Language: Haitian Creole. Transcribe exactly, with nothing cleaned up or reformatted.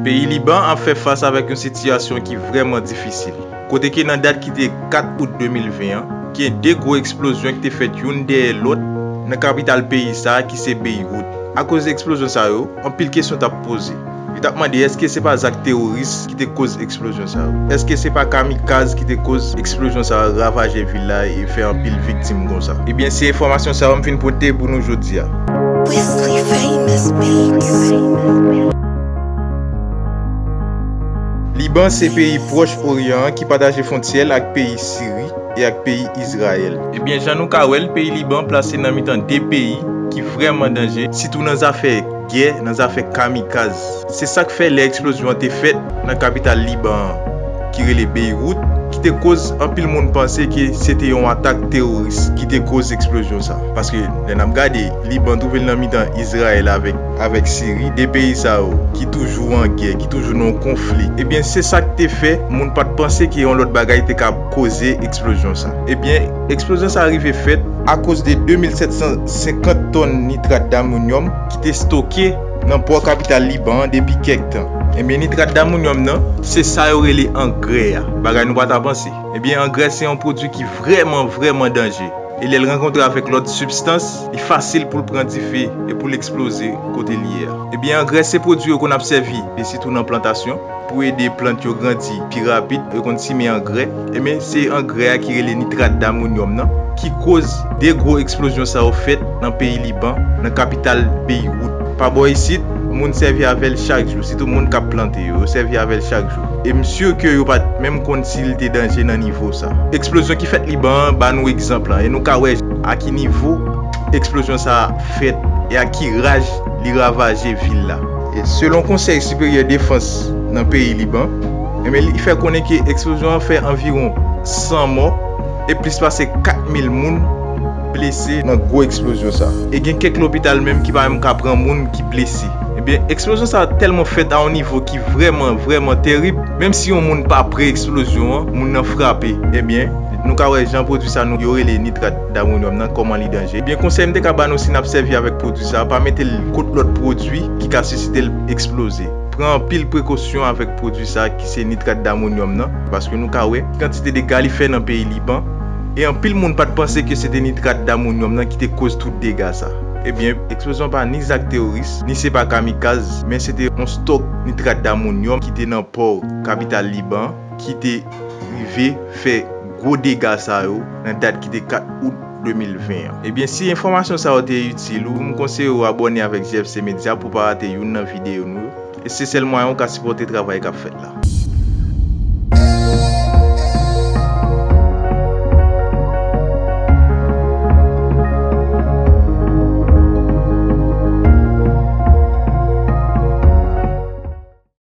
Peyi Liban ap fè fas avèk yon sitiyasyon ki vrèman difisil. Kote ke nan dat ki te kat out de mil ven an, gen de gwo eksplozyon ki te fèt youn dèyè lòt nan kapital peyi sa a ki se Beywout. Akoz eksplozyon sa yo, anpil kesyon t ap poze. Yo t ap mande èske se pa zak teworis ki te koz eksplozyon sa yo? Èske se pa kamikaz ki te koz eksplozyon sa yo ravaje vil la e fè anpil viktim konsa? Ebyen, se enfòmasyon sa yo m vin pote pou nou jodi a. Wesley Famous Beats. Liban se peyi Pwòch Oryan an ki pataje fwontyè l ak peyi Siri e ak peyi Izrayèl. Ebyen, jan nou ka wè l, peyi Liban plase nan mitan de peyi ki vrèman danje, sitou nan zafè gè, nan zafè kamikaz. Se sa k fè lè eksplozyon an te fèt nan kapital Liban an, ki rele Beywout, ki te koz anpil moun panse ke se te yon atak teworis ki te koz eksplozyon sa. Paske lè n ap gade, Liban twouve l nan mitan Izrayèl avèk, avèk Siri, de peyi sa yo ki toujou an gè, ki toujou nan yon konfli. Ebyen, se sa k te fè moun pa t panse ke yon lòt bagay te ka koze eksplozyon sa. Ebyen, eksplozyon sa rive fèt akoz de de mil sèt san senkant tòn nitrat damonyòm ki te stoke nan pò kapital Liban an depi kèk tan. Ebyen, nitrat damonyòm nan, se sa yo rele angrè a. Bagay nou pa ta panse. Ebyen, angrè se yon pwodui ki vrèman, vrèman danje. E lè l rankontre avèk lòt sibstans, li fasil pou l pran dife e pou l eksploze kote l ye a. Ebyen, angrè se pwodui yo konn ap sèvi, e sitou nan plantasyon, pou ede plant yo grandi pi rapid, yo konn simen angrè. Ebyen, se angrè a ki rele nitrat damonyòm nan, ki koz de gwo eksplozyon sa yo fèt nan peyi Liban, nan kapital Beywout. Pa bò isit, moun sèvi avè l chak jou, sitou moun k ap plante yo, yo sèvi avè l chak jou. E m si ke yo pa t menm konn si l te danje nan nivo sa. Eksplozyon ki fèt Liban an ba nou egzanp lan, e nou ka wè a ki nivo eksplozyon sa a fèt e a ki raj li ravaje vil la. E selon Konsèy Siperyè Defans nan peyi Liban, ebyen, li fè konnen ke eksplozyon an fè anviwon san mò e plis pase kat mil moun blese nan gwo eksplozyon sa. E gen kèk lopital menm ki pa menm ka pran moun ki blese. Ebyen, eksplozyon sa tèlman fèt a yon nivo ki vrèman, vrèman terib, menm si yon moun pa pre eksplozyon an, moun nan frape. Ebyen, nou ka wè jan pwodui sa nou yo rele nitrat damonyòm nan, kòman li danje. Ebyen, konsèy m te ka ba nou si n ap sèvi avèk pwodui sa, pa mete l kot lòt pwodui ki ka sisite l eksploze. Pran anpil prekosyon avèk pwodui sa ki se nitrat damonyòm nan, paske nou ka wè kantite dega li fè nan peyi Liban, e anpil moun pa t panse ke se te nitrat damonyòm nan ki te koz tout dega sa. Ebyen, eksplozyon pa ni zak teworis, ni se pa kamikaz, men se te yon stòk nitrat damonyòm ki te nan pò kapital Liban, ki te rive fè gwo dega sa yo nan dat ki te kat out de mil ven an. Ebyen, si enfòmasyon sa yo te itil ou, m konseye w abòne avèk G F C Media pou w pa rate youn nan videyo nou yo. E se sèl mwayen ou ka sipòte travay k ap fèt la.